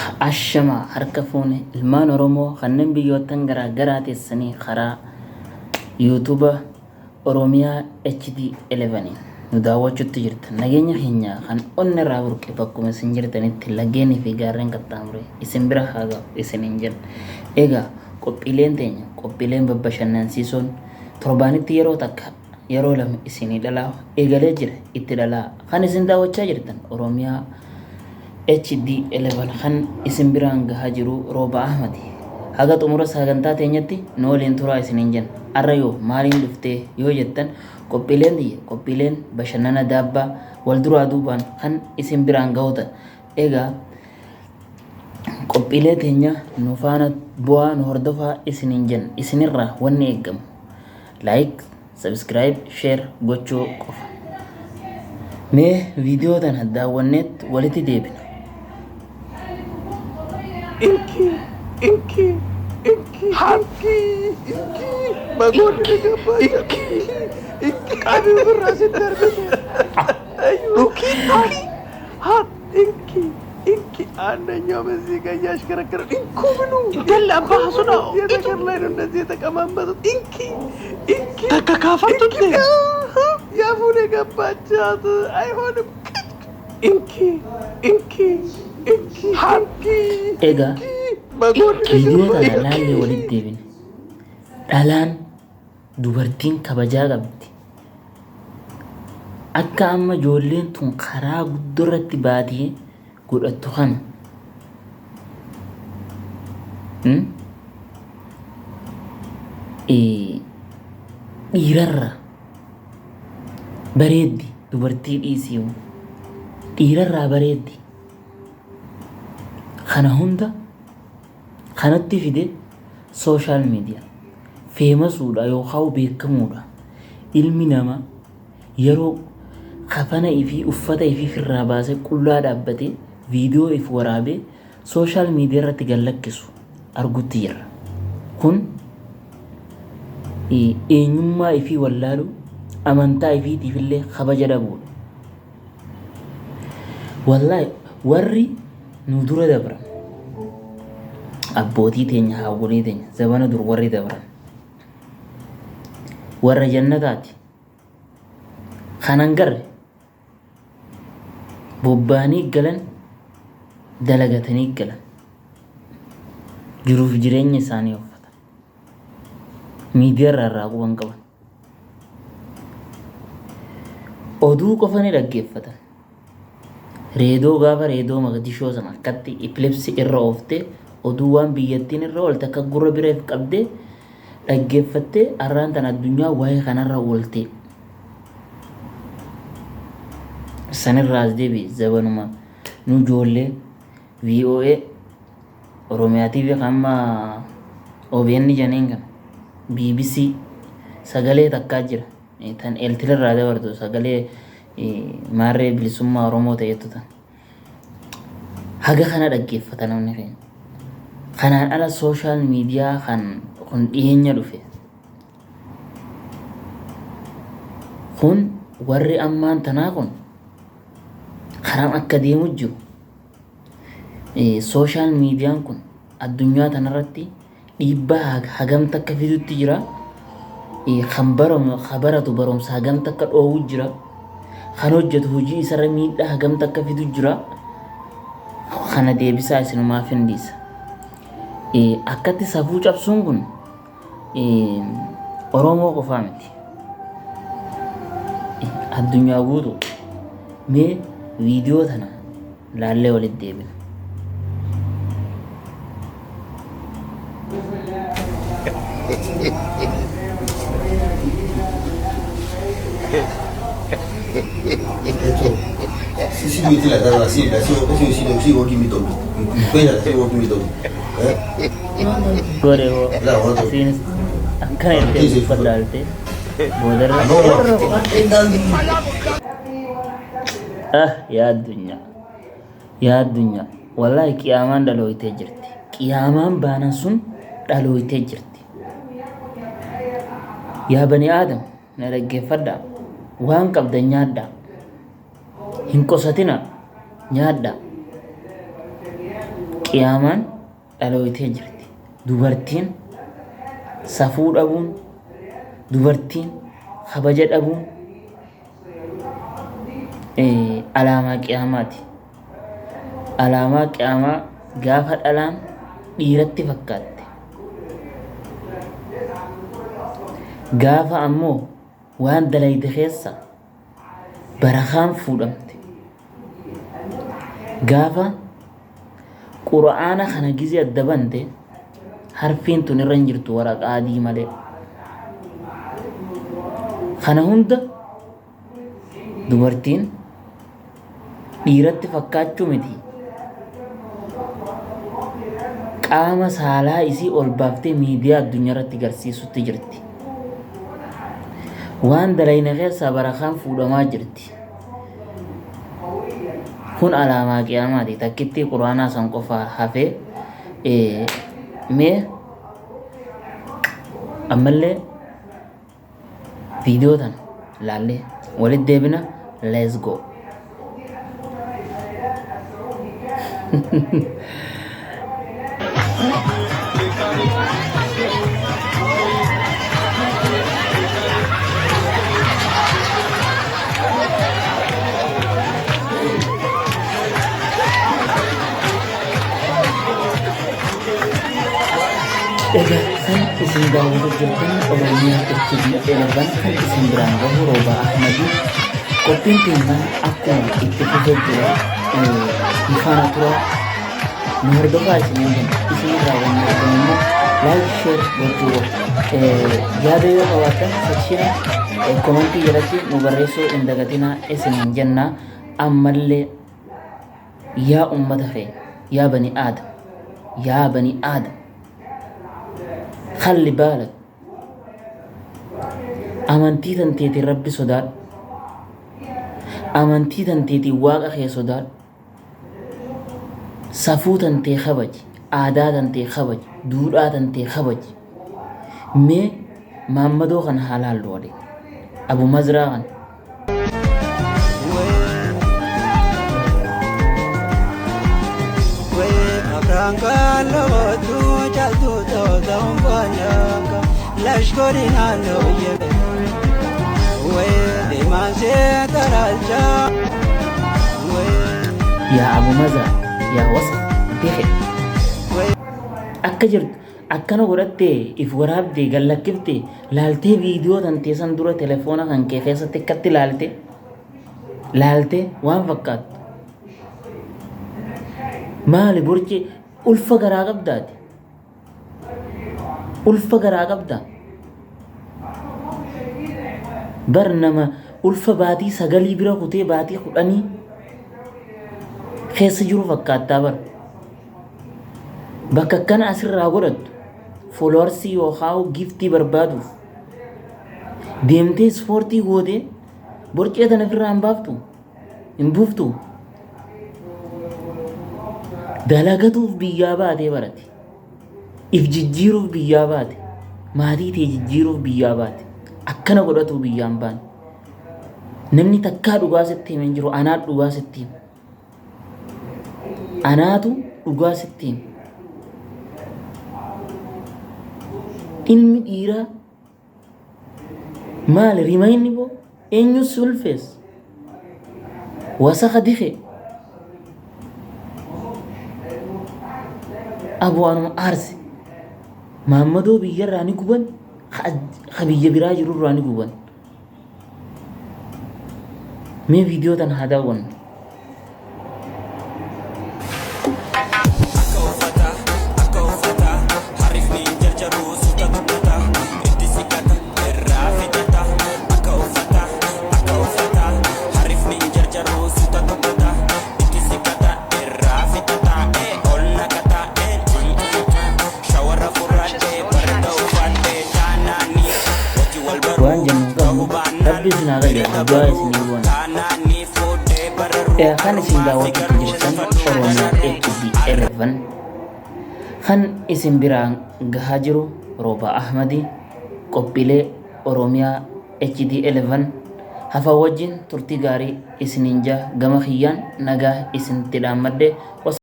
Ashamaa harka fuune ilmaan Oromoo kanneen biyyoottan garaa garaa teessanii karaa YouTube Oromiyaa HD 11 nu daawwachuutti jirtan. Nageenya keenya kan onnee irraa burqe bakkuma isin jirtanitti lageenii fi gaarreen qaxxaamure isin bira haa ga'u isiniin jenna. Egaa qophiileen teenya qophiileen babbashannansiisoon torbaanitti yeroo takka yeroo lama isinii dhalaa eegalee jira itti dhalaa kan isin daawwachaa jirtan Oromiyaa HD 11 kan isin biraan gahaa jiru Rooba Ahmadi. Haga xumura sagantaa teenyatti nu waliin turaa isiniin jenna. Arra yoo maaliin dhuftee yoo jettan qophiileen tiyya qophiileen bashannana daabbaa wal duraa duubaan kan isin biraan gahutan. Egaa qophiilee teenya nu faana bu'aa nu hordofaa isiniin jenna. Isinirraa wanni eeggamu like, subscribe, share gochuu qofa. Mee viidiyoo tana daawwanneet walitti deebina. Inki, inki, inki, hanki, inki, magoonni ni gabbaa inki, inki, qabii ofirraa sitti argate. Dhuki, dhuki, haa, inki, inki, አንደኛው በዚህ ጋር እያሽከረከረ እንኩ ብሉ ገላ አባሱ ነው። ነገር ላይ ነው እንደዚህ የተቀማመጡት። እንኪ እንኪ ተከካፈቱት ያፉን የገባቻት አይሆንም። እንኪ እንኪ እንኪ እንኪ Egaa viidiyoo tana laallee walitti deebina. Dhalaan dubartiin kabajaa qabdi. Akka amma ijoolleen tun karaa guddoo irratti baatee godhattu kana. Dhiirarra bareeddi dubartii dhiisii dhiirarraa bareeddi. Kana hunda kanatti fide social media famousuudha yookaan beekamuudha. Ilmi namaa yeroo kafana ifii uffata ifii firraa baasee qullaa dhaabbatee viidiyoo if waraabee social media irratti gad lakkisu argutti jirra. Kun eenyummaa ifii wallaaluu amantaa ifiitiif illee kabaja dhabuudha. Wallaahi warri nu dura dabran abbootii teenya haawwolii teenya zabana dur warri dabran warra jannataati. Kanan garre bobbaanii galan dalagatanii galan jiruuf jireenya isaanii uffatan miidiyaa irraa irraa quban qaban oduu qofa ni dhaggeeffatan. Reedoo gaafa reedoo Mogadishoo sana akkatti epilepsy irra ooftee oduu waan biyyattiin irra oolte akka gurra bira if qabdee dhaggeeffattee arraan tan addunyaa waa'ee kanarra oolte. Sanirraa as deebi'e zabanuma nu ijoollee VOA Oromiyaa TV kan amma OBN jedhaniin kana BBC sagalee takkaa jira tan eeltilarraa dabartu sagalee maarree bilisummaa Oromoo ta'etu tan. Haga kana dhaggeeffata namni keenya. Kanaan ala social media kan kun dhiyeenya dhufe. Kun warri ammaan tanaa kun karaan akka deemu jiru. Social mediaan kun addunyaa tanarratti dhiibbaa hagam takka fidutti jira. Kan baramu kan baratu barumsa hagam takka dhoowwu jira. Kan hojjetu hojii isarra miidhaa hagam takka fidu jira. Kana deebisaa isinumaaf hin dhiisa. Akkatti safuu cabsuun kun Oromoo qofaa miti. Addunyaa guutuu mee viidiyoo tana laallee walitti deebina. Si si tu là, si là, si si si si si give me dog. You pay that, si give me dog. Eh? Godhe hoo isiinis akkana jettee uffadhaalte boodarra ah yaa addunyaa yaa addunyaa wallaahi qiyaamaan dhalooytee jirti qiyaamaan baanan sun dhalooytee jirti yaa bani aadam na dhaggeeffadhaa waan qabdan nyaadhaa hin qosatina nyaadhaa. Qiyaamaan dhalooytee jirti. Dubartiin safuu dhabuun, dubartiin kabaja dhabuun alaamaa qiyaamaati. Alaamaa qiyaamaa gaafa dhalaan dhiiratti fakkaatte. Gaafa ammoo waan dalayde keessa barakaan fuudhamte. Gaafa qura'aana kana gizee adda bante harfiin tun irra hin jirtu waraqaa adii malee. Kana hunda dubartiin dhiiratti fakkaachuu miti. Qaama saalaa isii ol baaftee miidiyaa addunyaa irratti garsiisutti jirti. Waan dalayne keessaa barakaan fuudhamaa jirti. Kun alaamaa qiyaamaati. Takkittii quraanaa san qofaa hafee mee ammallee viidiyoo tana laallee walitti deebina. Let's go. Egaa kan isin daawwatu jirtan Oromiyaa HD 11 kan isin biraan gahu Roobaa Ahmadii. Qophiin keenya akkuma itti fufee jira. Nu faana tura. Nu hordofaa isiniin jenna. Isin irraa wanni argamu immoo like, share gochuu yaada yoo qabaattan section comment jalatti nu barreessuu hin dagatinaa isiniin jenna. Ammallee yaa ummata keenya, yaa bani aadam, yaa bani aadam, khalli baalak, amantii tanteetiin rabbi sodaadhu, amantii tanteetiin waaqa kee sodaadhu, safuu tantee kabaji, aadaa tantee kabaji, duudhaa tantee kabaji. Mee maammadoo kana haa laallu waliin, Abu Mazraa kana. Yaa Abu Mazraa, yaa wasa dehe akka jirtu akkana godhattee if waraabdee gallakkifte laaltee viidiyoo tantee san dura telefoona kan kee keessatti akkatti laalte laalte waan fakkaattu. Maali borci ulfa garaa qabdaati? Ulfa garaa qabdaa? Bar nama ulfa baatii 9 bira kutee baatii 10 keessa jiru fakkaattaa bar. Bakka akkana asirraa godhattu followersii yookaan giftii barbaaduuf deemtee ispoortii gootee borcee tana ofirraa hin baaftu, hin buuftu. Dalagatuuf biyyaa baatee barate. If jijjiiruuf biyyaa baate. Maatii tee jijjiiruuf biyyaa baate. Akkana godhatuu biyyaan baane. Namni takkaa dhugaa sitti hime hin jiru. Anaa dhugaa sitti hime. Anaatu dhugaa sitti hime. Ilmi dhiiraa maali rimayni boo eenyu si ulfeessa? Wasaka dike. Abu anuma aarse. Maammadoo biyyarraa ni guban, ka biyya biraa jirurraa ni guban. Mee viidiyoo tana haa daawwannu. Akka uffata, akka uffata, harifni hin jarjaru, suuta dubbata, itti siqata, irraa fixata. Akka uffata, akka uffata, harifni hin jarjaru, suuta dubbata, itti siqata, irraa fixata. Ol naqata, shawara furradhe, bareeda uffadhe, taanaani, wajji wal baruu, Waan jennu hin qabnu. Rabbi isin haa qajeelchu. Du'aa isinii goona. taanaani fuudhee bararuu. Kan isin daawwachuutti jirtan Oromiyaa HD 11 kan isin biraan gahaa jiru Rooba Ahmadi. Qophiilee Oromiyaa HD 11 hafa wajjin turtii gaarii isiniin jaa, gama kiyyaan nagaa isinitti dhaammadhe.